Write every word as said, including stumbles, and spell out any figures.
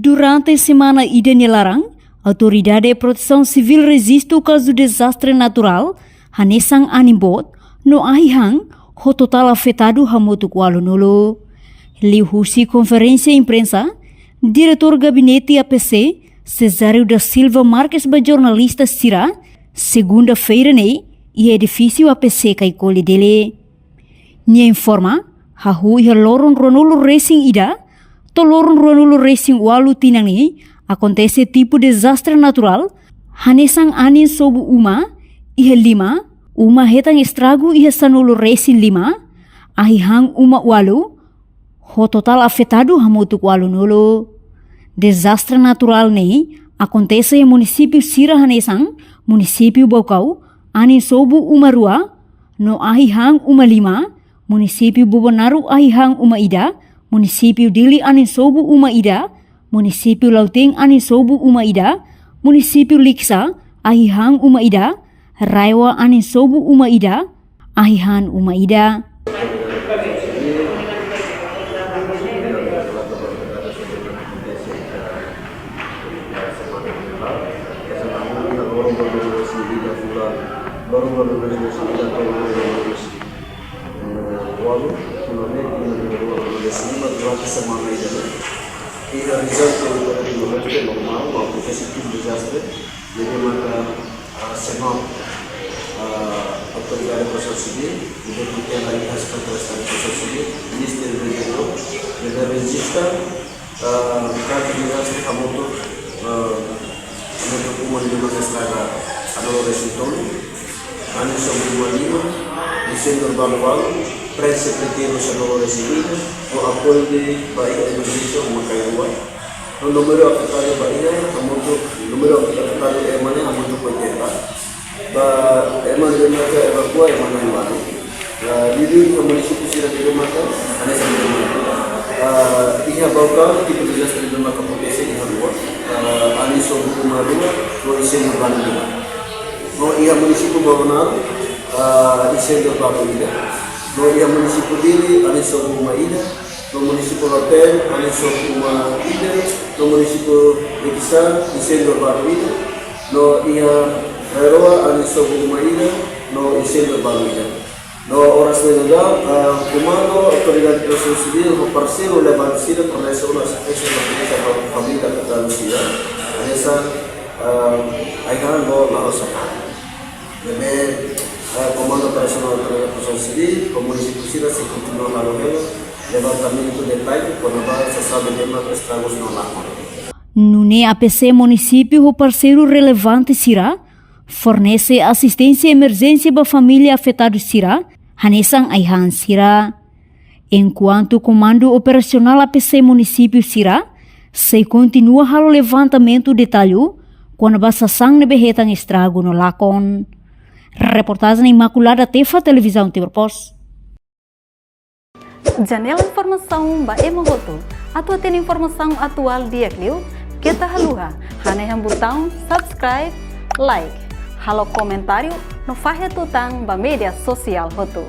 Durante semana ida nia laran, Autoridade Protesaun Sivíl rejistu kazu dezastre naturál hanesan anin boot no ahi han ho totál afetadu hamutuk ualunulu. Liuhusi konferénsia imprensa, Diretór Gabinete A P C, Cesário da Silva Marques ba jornalista sira, segunda-feira ne'e, iha edifísiu A P C Caicoli Dili. Nia informa, hahú iha loron ruanulu resin ida to'o loron ruanulu resin ualu tinan ne'e, akontese tipu dezastre naturál hanesan anin sobu uma iha lima, uma hetan estragu iha sanulu resin lima, ahi han uma ualu, ho totál afetadu hamutuk ualunulu. Dezastre naturál ne'e akontese iha munisípiu sira hanesan munisípiu Baucau, anin sobu uma rua no ahi han uma lima, munisípiu Bobonaro ahi han uma ida, munisípiu Dili anin sobu uma ida, munisípiu Lautém anin sobu uma ida, munisípiu Likisá ahi han uma ida, RAEOA anin sobu uma ida, ahi han uma ida. Ualu, finalmente, durante semana ida, iha rejiaun territóriu Timor-Leste normál, akontese tipu dezastre, ne'ebé maka, ah, SEMAP, ah, Autoridade Protesaun Sivíl, ne'ebé maka iha Sekretaria Estadu Protesaun Sivíl, Ministériu Interiór, ne'ebé rejista, ah, kazu dezastre hamutuk, ah, hamutuk uma ne'ebé maka estraga sanulu resin tolu, anin sobu uma lima, inséndiu urbanu ualu, prenxe pretenu sanulu resin ida, no apoiu ba iha emerjénsia uma kain rua. No númeru afetadu ba iha, hamutuk, númeru afetadu ema ne'e hamutuk oitenta. Ba ema ne'ebé maka evakua ema na'in ualu. Ah, liuliu iha munisípiu sira ne'ebé maka, hanesan ne'ebé maka. Ah, iha Baucau, tipu dezastre ne'ebé maka akontese iha rua. Ah, anin sobu uma rua, no inséndiu urbanu lima. No iha munisípiu Bobonaro, ah, inséndiu urbanu ida. No iha munisípiu Dili, anin sobu uma ida. No munisípiu Lautém, anin sobu uma ida. No munisípiu Likisá, inséndiu urbanu ida. No iha RAEOA, anin sobu uma ida. No inséndiu urbanu ida. No oras ne'e daudaun, ah, Komandu Autoridade Protesaun Sivíl ho parseiru relevante sira fornese ona asisténsia ba família afetadu sira. Hanesan, ah, ahi han no la'o sasán. Ne'ebé, ah, Komandu Operasionál Autoridade Protesaun Sivíl ho munisípiu sira sei kontinua halo hela levantamentu detalle kona-ba sasán ne'ebé maka estragus no lakon. Nune'e A P C munisípiu ho parseiru relevante sira fornese asisténsia emerjénsia ba família afetadu sira, hanesan ahi han sira. Enkuantu Komandu Operasionál A P C munisípiu sira sei kontinua halo levantamentu detalle kona-ba sasán ne'ebé hetan estragu no lakon. Reportajen Imaculada Tefa, Televizaun Timor Post. Janela informasaun ba ema hotu. Atu hatene informasaun atuál di'ak liu, keta haluha hanehan butaun subscribe, like, halo komentáriu no fahe tutan ba média sosiál hotu.